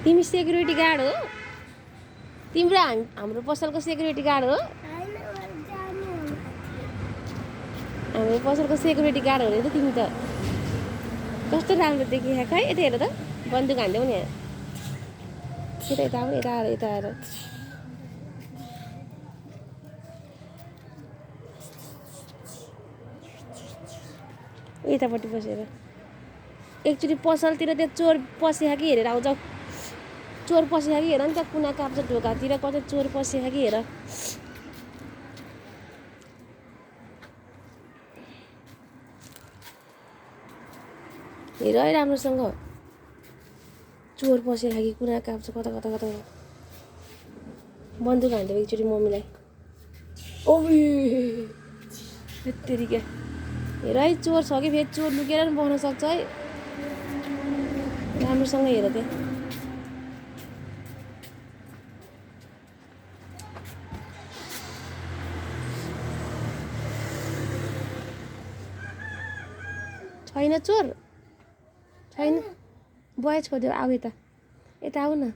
तिमी security guard हो? तिम्रो हाम्रो पसलको सेक्युरिटी गार्ड हो? हाम्रो पसलको सेक्युरिटी गार्ड हो नि त तिमी त। कस्तो राम्रो देखिया खै यता हेर त बन्दुक हान्देऊ नि यहाँ। यता आऊ यता आएर यता आएर यतापट्टि बसेर एकचोटि पसलतिर त्यो चोर पसिया कि हेरेर आउँछ। चोर पसिया कि हेर नि त कुना काप्छ ढोकातिर कतै चोर पसिया कि हेर। हेर है राम्रोसँग चोर पसिया कि कुना काप्छ कता कता कता बन्दुक हान्देऊ एकचोटि मम्मीलाई। ओबे त्यत्तिकै हेर है चोर छ कि फेरि चोर लुकेर पनि बस्न सक्छ है। राम्रोसँग हेर त्यहाँ छैन चोर छैन। बय छोडिदेऊ आऊ यता आऊ न।